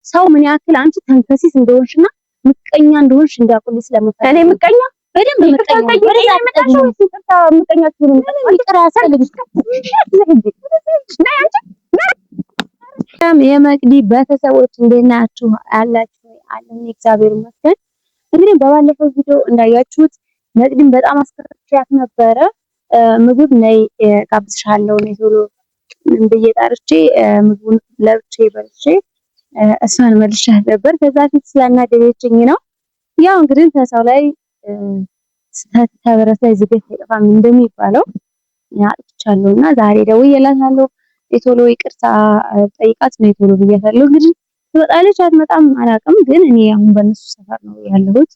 ሰው ምን ያክል አንቺ ተንከሲስ እንደሆንሽና ምቀኛ እንደሆንሽ እንዲያውቁልኝ ስለምፈልግ። እኔ ምቀኛ? በደንብ ምቀኛ። የመቅዲ ቤተሰቦች እንዴት ናችሁ? አላችሁ አለን፣ እግዚአብሔር ይመስገን። እንግዲህ በባለፈው ቪዲዮ እንዳያችሁት መቅዲን በጣም አስከፍቻት ነበረ። ምግብ ነይ ጋብዝሻለሁ ነይ ቶሎ ብዬ ጠርቼ ምግቡን ለብቼ በልቼ እሷን መልሻት ነበር። ከዛ ፊት ስላናደደችኝ ነው። ያው እንግዲህ ከሰው ላይ ስህተት ከብረት ላይ ዝገት አይጠፋም እንደሚባለው አጥፍቻለሁ እና ዛሬ ደውዬላታለሁ። የቶሎ ይቅርታ ጠይቃት ነው የቶሎ ብያታለሁ። እንግዲህ ትመጣለች አትመጣም አላውቅም፣ ግን እኔ አሁን በእነሱ ሰፈር ነው ያለሁት።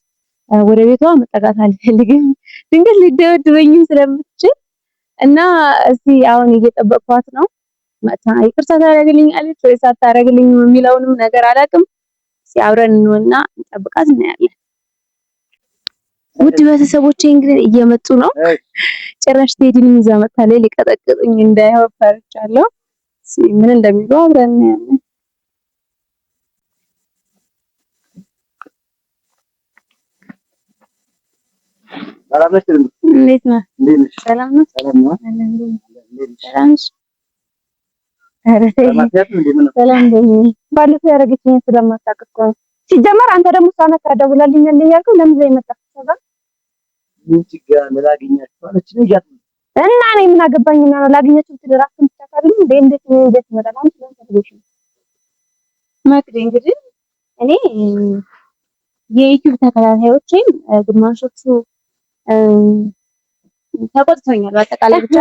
ወደ ቤቷ መጠጋት አልፈልግም፣ ድንገት ሊደበድበኝም ስለምትችል እና እስቲ አሁን እየጠበቅኳት ነው። መታ ይቅርታ ታደርግልኛለች ወይስ አታደርግልኝም የሚለውንም ነገር አላውቅም። እስቲ አብረን እንውልና እንጠብቃት እናያለን። ውድ ቤተሰቦቼ እንግዲህ እየመጡ ነው። ጭራሽ ቴዲን ይዛ መጥታለች። ሊቀጠቅጡኝ እንዳይሆን ፈርቻለሁ። ምን እንደሚሉ አብረን እናያለን። እንዴት ነህ? ሰላም ነው? ሰላም ነው? ሰላም ባለፈው ያደረገችኝ ስለማታውቅ እኮ ነው። ሲጀመር አንተ ደግሞ እሷ ናት ደውላልኛለች ያልከው ለምን እዛ የመጣህ? እና እኔ ምን አገባኝና ነው ላገኛችሁ ብትል እራስህን ብቻ ካገኘህ እንዴ እንዴት ነው እንዴት ይመጣል? አንቺ ለምን ፈልገሽ ነው? መቅዲ እንግዲህ እኔ የዩቲዩብ ተከታታዮቼም ግማሾቹ ተቆጥቶኛል። በአጠቃላይ ብቻ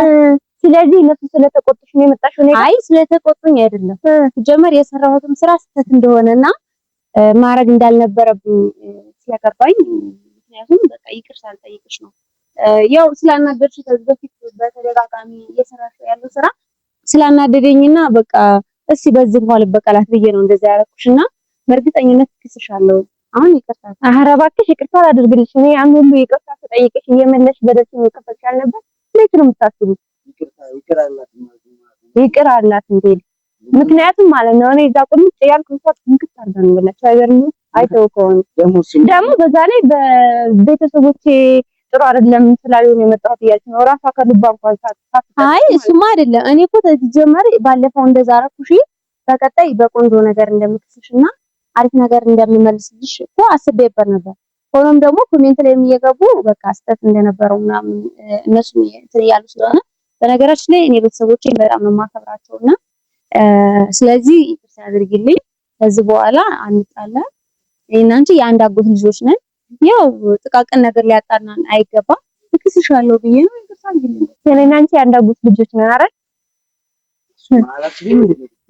ስለዚህ እነሱ ስለተቆጡሽ ነው የመጣሽው? እኔ አይ ስለተቆጡኝ አይደለም። ሲጀመር የሰራሁትም ስራ ስህተት እንደሆነና ማድረግ እንዳልነበረብኝ ስለገባኝ፣ ምክንያቱም በቃ ይቅርታ አልጠይቅሽ ነው ያው ስላናደድሽ፣ ከዚህ በፊት በተደጋጋሚ እየሰራሽ ያለው ስራ ስላናደደኝና በቃ እስኪ በዚህ እንኳን ልበቀላት ብዬ ነው እንደዛ ያደረኩሽና በእርግጠኝነት እክስሻለሁ። አሁን ይቅርታ። ኧረ እባክሽ ይቅርታ አላደርግልሽ። እኔ ያን ሁሉ ይቅርታ ስጠይቅሽ እየመለስሽ በደልሽን የከፈልሽ አልነበር? እንዴት ነው የምታስቡት? ይቅር አላት እንዴ? ምክንያቱም ማለት ነው እኔ እዛ ቁምጭ ያልኩ እንኳን እንክት አድርጋ ነው የበላችው። አይገርምም? አይተው ከሆነ ደግሞ በዛ ላይ በቤተሰቦቼ ጥሩ አይደለም ስላልሆነ ነው የመጣሁት እያለች ነው እራሷ ከልቧ እንኳን አይ እሱማ አይደለም። እኔ እኮ ተጀመረ ባለፈው እንደዛ አደረኩሽ፣ በቀጣይ በቆንጆ ነገር እንደምክስሽ እና አሪፍ ነገር እንደምመልስልሽ እኮ አስቤበት ነበር። ሆኖም ደግሞ comment ላይ እየገቡ በቃ ስህተት እንደነበረው ምናምን እነሱ እንትን እያሉ ስለሆነ፣ በነገራችን ላይ እኔ ቤተሰቦቼን በጣም ነው የማከብራቸው እና ስለዚህ ይቅርታ አድርጊልኝ። ከዚህ በኋላ አንጣላም። እኔና አንቺ የአንድ አጎት ልጆች ነን። ያው ጥቃቅን ነገር ሊያጣናን አይገባም። እክስሻለሁ ብዬ ነው፣ ይቅርታ አድርጊልኝ። እኔና አንቺ የአንድ አጎት ልጆች ነን አይደል?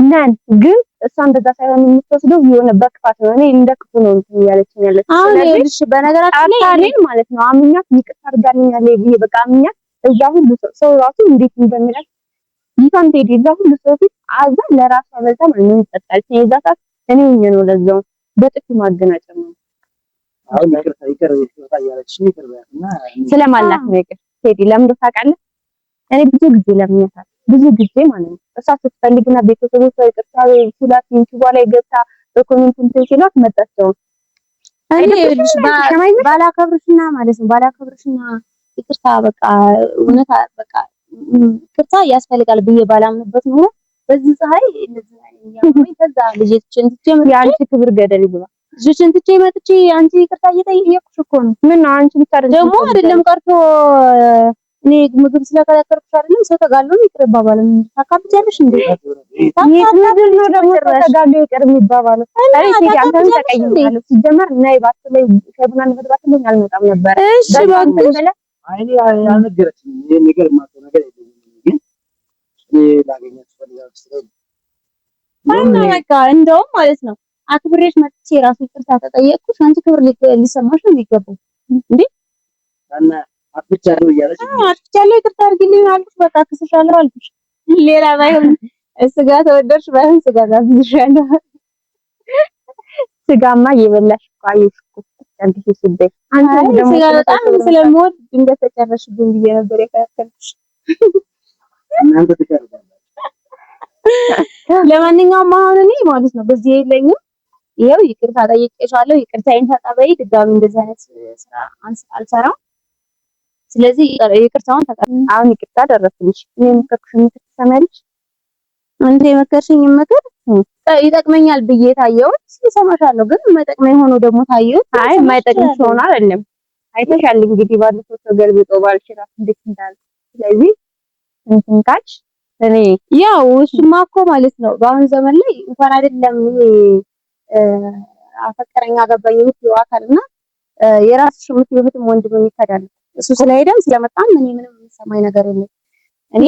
ነን። ግን እሷ እንደዛ ሳይሆን የምትወስደው የሆነ በክፋት ነው። እኔ እንደ ክፉ ነው እንትን እያለችኝ ያለችው። አሁን ይኸውልሽ፣ በነገራችን ላይ እኔን ማለት ነው አምኛት ይቅርታ አድርጋልኛለች ብዬ በቃ አምኛት እዛ ሁሉ ሰው ራሱ እንዴት እንደሚላት ይፋን ቴዲ እዛ ሁሉ ሰው ፊት አዛ ለራሷ በልታ ማለት ነው ይጠጣል። የዛ ሰዓት እኔ ሆኜ ነው ለዛው በጥፊ ማገናጨም ነው። አሁን ይቅርታ ይቅር ይቅርታ እያለች ይቅር እና ስለማላት ነው ይቅር። ቴዲ ለምን ታውቃለህ? እኔ ብዙ ጊዜ ለምኛታል፣ ብዙ ጊዜ ማለት ነው። እሷ ስትፈልግና ቤተሰቦቿ ይቅርታ ሲላት ዩቲዩብ ላይ ገብታ በ comment እንትን ሲላት መጣቸው። እኔ ይኸውልሽ ባላከብርሽና ማለት ነው ባላከብርሽና ይቅርታ በቃ እውነት በቃ ይቅርታ ያስፈልጋል ብዬ ባላምንበት ነው በዚህ ፀሐይ እንደዚህ ከዛ ልጆችን ትቼ የአንቺ ክብር ገደል ይግባ። ልጆችን ትቼ መጥቼ አንቺ ይቅርታ እየጠየቅኩሽ እኮ ነው። ምን ነው አንቺ ብቻ ደግሞ አይደለም ቀርቶ እኔ ምግብ ስለከለከልኩሽ አይደለም ሰው ተጋሎ ይቅር ይባባላል። ታካብጃለሽ እንዴ? ምንድን ነው ደግሞ ሰው ተጋሎ ይቅር የሚባባለው? እኔ አንተን ተቀይሜያለሁ። ሲጀመር ነይ ባትለኝ ሻይ ቡና እንበል ባትለኝ አልመጣም ነበር። እሺ እባክሽ። አይ እኔ አልነገረችኝም። ይሄን ነገር የማውቀው ነገር የለኝም፣ ግን እኔ ላገኛት እፈልጋለሁ ስለኝ እና በቃ እንደውም ማለት ነው አክብሬሽ መጥቼ ራሱ ይቅርታ ተጠየቅኩሽ። አንቺ ክብር ሊሰማሽ ነው የሚገባው እንዴ? እና አጥፍቻለሁ እያለች አጥፍቻለሁ ይቅርታ አድርጊልኝ አልኩሽ። በቃ ክስሻለሁ አልኩሽ። ሌላ ባይሆን ስጋ ተወደድሽ ባይሆን ስጋ ጋብዝሻለሁ። ስጋማ እየበላሽ እኮ አየሽ እኮ አንቺ ሲበይ አንተ ደግሞ ስጋ በጣም ስለምወድ ድንገት ተጨረሽብኝ ብዬ ነበር የከለከልኩሽ። እናንተ ትቀርባላችሁ። ለማንኛውም አሁን እኔ ማለት ነው በዚህ የለኝም። ይኸው ይቅርታ ጠይቄሻለሁ። ይቅርታዬን ተቀበይ። ድጋሚ እንደዚህ አይነት ስራ አልሰራም። ስለዚህ ይቅርታውን ተቀበይ። አሁን ይቅርታ አደረኩልሽ። እኔ የመከርኩሽን ምክር ትሰሚያለሽ? አንተ የመከርሽኝ ምክር ይጠቅመኛል ብዬ ታየሁት፣ እሰማሻለሁ። ግን የማይጠቅመኝ ሆኖ ደግሞ ታየሁት። አይ የማይጠቅምሽ ሆኖ አይደለም። አይተሻል እንግዲህ ባለፈው ሰው ገልብጦ ባልሽ እራሱ እንዴት እንዳለ። ስለዚህ እንትን ካልሽ እኔ ያው እሱማ እኮ ማለት ነው በአሁን ዘመን ላይ እንኳን አይደለም ይሄ አፈቀረኝ አገባኝ የምትይው አካልና የራስሽ የምትይው እህትም ወንድም ይከዳል። እሱ ስለሄደም ስለመጣም እኔ ምንም የሚሰማኝ ነገር የለም። እኔ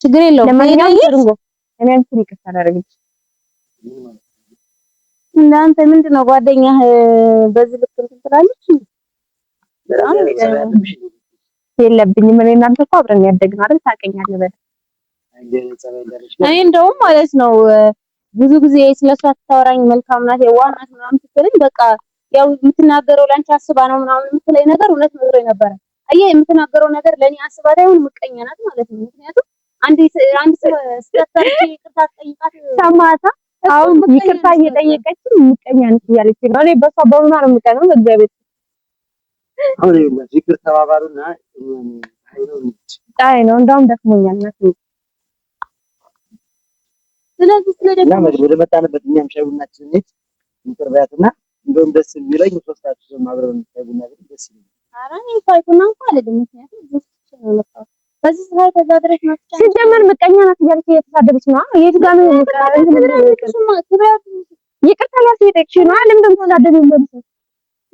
ችግር የለውም። ለማንኛውም ትርንጎ እኔ አንቺን ይቅርታ አላደርግልሽም። እናንተ ምንድን ነው ጓደኛህ በዚህ ልክ እንትን ትላለች? በጣም የለብኝም። እኔ እናንተ እኮ አብረን ያደግነው አይደል? ታውቀኛለህ በደምብ። እኔ እንደውም ማለት ነው ብዙ ጊዜ ስለሷ ስታወራኝ መልካም ናት፣ የዋህ ናት ምናምን ስትለኝ በቃ ያው የምትናገረው ለአንቺ አስባ ነው ምናምን የምትለኝ ነገር እውነት መስሎኝ ነበረ። አየህ የምትናገረው ነገር ለእኔ አስባ ሳይሆን ምቀኛ ናት ማለት ነው። ምክንያቱም አንድ አንድ ስህተት ሰርቼ ይቅርታ ጠይቃት ሰማታ አሁን ይቅርታ እየጠየቀች ምቀኛ ነች እያለች ነው። እኔ በሷ በምኗ ነው የምቀነው? በእግዚአብሔር አሁን ይኸውላችሁ ይቅር ተባባሉና አይ ነው እንደውም ደክሞኛል። ስለዚህ ስለደከመሽ ወደ መጣንበት እኛም ሻይ ቡናችን እንሂድ፣ ይቅር በያትና እንደውም ደስ የሚለኝ ሶስታችን አብረን ሻይ ቡና ግን ደስ ይለኛል። ኧረ እኔ ሻይ ቡና እንኳን አልልም፣ ምክንያቱም ብዙ ነው የመጣሁት በዚህ ፀሐይ ከዛ ድረስ መጥቻ ሲጀመር ምቀኛ ናት እያለች እየተሳደበች ነው። የቱ ጋር ነው ይቅርታ እያልሽ እየጠየቅሽ ነው። ለምን ደግሞ ተሳደቢ?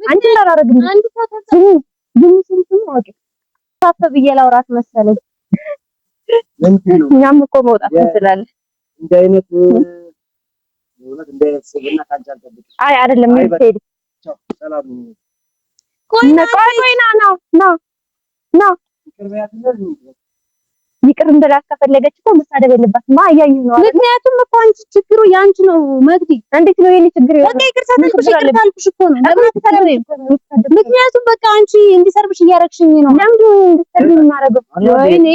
አንቺ እንዳላረግም አንድ ሰው ስም አውቂ ታፈ ብዬ ላውራት መሰለኝ። እኛም እኮ መውጣት እንችላለን። እንደ አይነት እውነት እንደ አይነት ስብና ካንቺ አልጠብቅም። አይ አይደለም፣ ሄድ ሰላም ቆይ ቆይ፣ ና ና ና ና ይቅር እንበላት ከፈለገች እኮ መሳደብ የለባትም። እያየሁ ነው። ምክንያቱም እኮ አንቺ ችግሩ ያንቺ ነው መግዲ። እንዴት ነው የኔ ችግር? በቃ ይቅርታ አልኩሽ፣ ይቅርታ አልኩሽ እኮ ነው። ለምን አትሳደቢም? ምክንያቱም በቃ አንቺ እንዲሰርብሽ እያደረግሽኝ ነው። ለምንድን ነው እንዲሰርብኝ የማደርገው? ወይኔ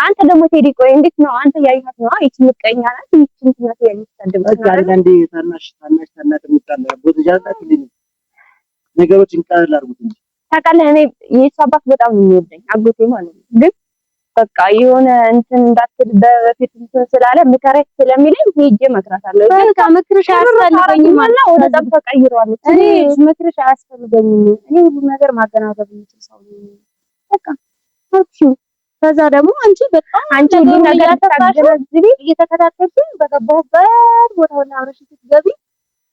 አንተ ደግሞ ቴዲ፣ ቆይ እንዴት ነው አንተ እያየሃት ነው? ይቺ ምቀኛ ናት፣ ይቺ እንትን ናት እያየህ ትሳደባለህ። በቃ አንዳንዴ ታናሽ ታናሽ ታናቅ የሚባል ቦታ ነገሮችን ቀለል አድርጉት እንጂ ታውቃለህ፣ እኔ የእሱ አባት በጣም ነው የሚወደኝ አጎቴ ማለት ነው። ግን በቃ የሆነ እንትን እንዳትል በፊት እንትን ስላለ ምከረች ስለሚለኝ ሄጄ እመክራታለሁ። በቃ ምክርሽ አያስፈልገኝም እና ወደ ጠብ ተቀይሯለች። እኔ ምክርሽ አያስፈልገኝም። እኔ ሁሉም ነገር ማገናዘብ የምችል ሰው ነኝ። በቃ እሺ። ከዛ ደግሞ አንቺ በጣም አንቺ ሁሉም ነገር ታገናዝቢ እየተከታተልሽኝ በገባሁበት ቦታ ሁላ አብረሽ ስትገቢ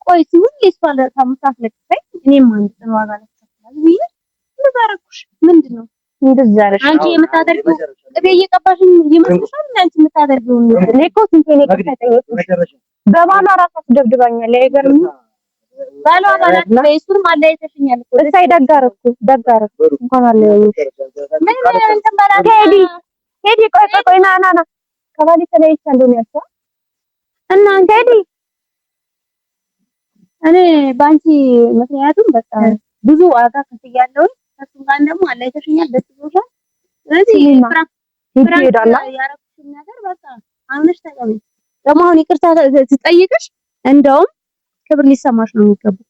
ቆይ ሲሆን የእሷ ከምታስለቅሰኝ እኔም አንድ ቀን ዋጋ ላስከፍላለሁ ብዬ እንደዛ አደረኩሽ። ምንድን ነው እንደዛ አደረግሽ? አንቺ የምታደርጊው ቅቤ እየቀባሽኝ ይመስልሻል? አንቺ የምታደርጊው እኔ እኮ ስንቴ ነው ይቅርታ የጠየኩሽ። በባሏ እራሷ አስደብድባኛለች። አይገርምም? ባሏ ባላት እሱንም አለያይተሽኛል እኮ። እሰይ ደግ አደረኩ፣ ደግ አደረኩ። እንኳን አለያየሁሽ። ምን እንትን ባላት ቴዲ፣ ቴዲ ቆይ ቆይ ቆይ፣ ና ና ና፣ ከባሌ ተለያይቻለሁ ነው ያልሽው? እና ቴዲ እኔ በአንቺ ምክንያቱም በቃ ብዙ ዋጋ ከፍያለሁኝ። ከእሱም ጋር ደግሞ አለያይተሽኛል፣ ደስ ብሎሻል። ስለዚህ prank ያደረኩሽን ነገር በቃ አምነሽ ተቀበይ። ደግሞ አሁን ይቅርታ ትጠይቅሽ እንደውም ክብር ሊሰማሽ ነው የሚገባው።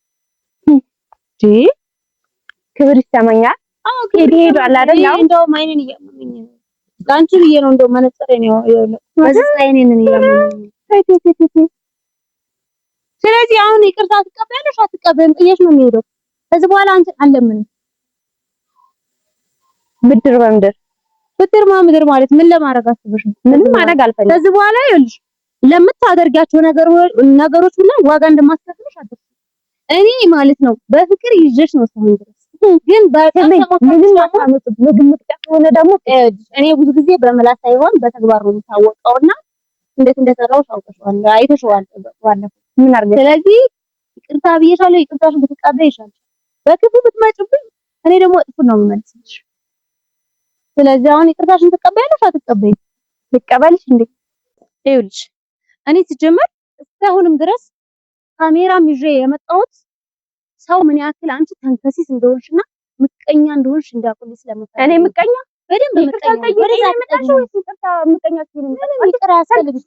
ክብር ይሰማኛል። አዎ ቴዲ ሄዷል አይደል? አሁን እንደውም አይኔን እያመመኝ ነው። ለአንቺ ብዬ ነው እንደውም መነጽሬን የወለቅኩት። በዚህ አይኔን እያመመኝ ነው። ስለዚህ አሁን ይቅርታ ትቀበያለሽ አትቀበይም? ጥዬሽ ነው የሚሄደው። ከዚህ በኋላ አንቺ አለምንም። ብድር በምድር ብድር ማምድር ማለት ምን ለማድረግ አስበሽ ነው? ምንም ማድረግ አልፈልግም። ከዚህ በኋላ ይኸውልሽ ለምታደርጊያቸው ነገሮች ሁላ ዋጋ እንደማስከፍልሽ አትርሺ። እኔ ማለት ነው በፍቅር ይዤሽ ነው እስካሁን ድረስ ግን ምንም አታመጡም። ምግብ መቅጫ ከሆነ ደግሞ እኔ ብዙ ጊዜ በምላስ ሳይሆን በተግባር ነው የምታወቀውና እንዴት እንደሰራሁሽ አውቀሽዋል፣ አይተሽዋል ባለፈው። ምን አድርገሽ? ስለዚህ ይቅርታ ብዬሻለሁ። ይቅርታሽን ብትቀበይ ይሻልሻል። በክፉ ብትመጭብኝ እኔ ደግሞ እጥፉን ነው የምመልስልሽ። ስለዚህ አሁን ይቅርታሽን ትቀበያለሽ አትቀበይም? ልቀበልሽ እንዴ? ይኸውልሽ እኔ ሲጀመር እስካሁንም ድረስ ካሜራም ይዤ የመጣሁት ሰው ምን ያክል አንቺ ተንከሲስ እንደሆንሽና ምቀኛ እንደሆንሽ እንዲያውቁልኝ ስለምፈልግ። እኔ ምቀኛ? በደንብ ምቀኛ ወደዛ ምቀኛ ምንም ይቅር አያስፈልግም።